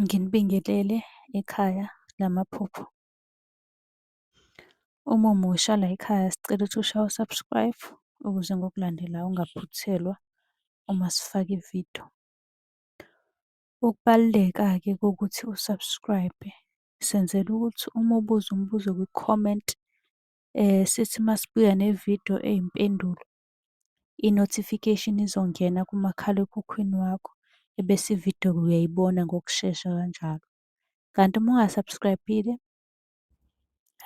Nginibingelele ekhaya lamaphupho. Uma umusha layikhaya sicela ukuthi ushaye u-subscribe ukuze ngokulandelayo ungaphuthelwa uma sifaka ividiyo. Ukubaluleka-ke kokuthi u-subscribe-e, senzela ukuthi uma ubuza umbuzo kwi-comment, sithi uma sibuya nevidiyo eyimpendulo, i-notification izongena kumakhalekhukhwini wakho, ebese ividiyo uyayibona ngokushesha kanjalo. Kanti uma unga-subscribe-ile,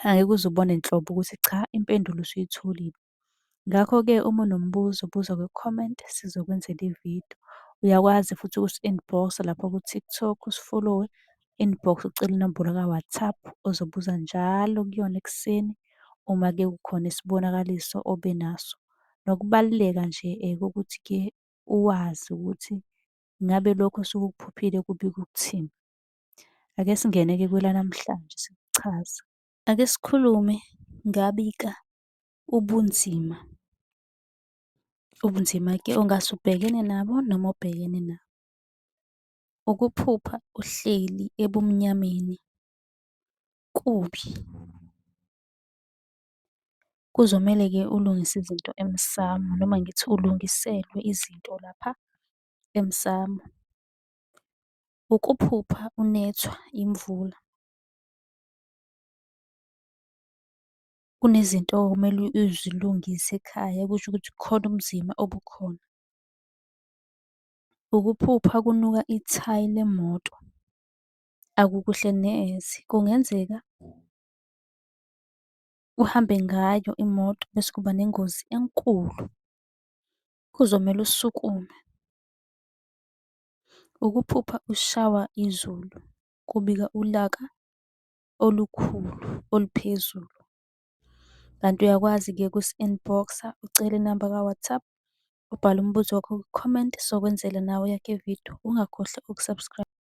angeke uze ubone nhlobo ukuthi cha impendulo usuyitholile. Ngakho-ke uma unombuzo buza kwi-comment sizokwenzela ividiyo. Uyakwazi futhi ukusi-inbox-a lapha ku-TikTok usifolowe, inbox ucele inombolo ka-WhatsApp ozobuza njalo kuyona ekuseni uma-ke kukhona isibonakaliso obe naso. Nokubaluleka nje kokuthi-ke uwazi ukuthi ngabe lokhu osuke ukuphuphile kubika ukuthini. Ake singene-ke kwelanamhlanje sikuchaze. Ake sikhulume ngabika ubunzima. Ubunzima-ke ongase ubhekene nabo noma obhekene nabo. Ukuphupha uhleli ebumnyameni kubi. Kuzomele-ke ulungise izinto emsamo noma ngithi ulungiselwe izinto lapha emsamo. Ukuphupha unethwa imvula. Kunezinto okumele uzilungise ekhaya, kusho ukuthi kukhona ubunzima obukhona. Ukuphupha kunuka ithayi lemoto, akukuhle neze. Kungenzeka uhambe ngayo imoto bese kuba nengozi enkulu. Kuzomele usukume. Ukuphupha ushawa izulu, kubika ulaka olukhulu oluphezulu. Kanti uyakwazi-ke ukusi-inbox-a ucele inamba ka-WhatsApp, ubhale umbuzo wakho kwi-comment, sokwenzela nawe eyakho ividiyo. Ungakhohlwa uku-subscribe.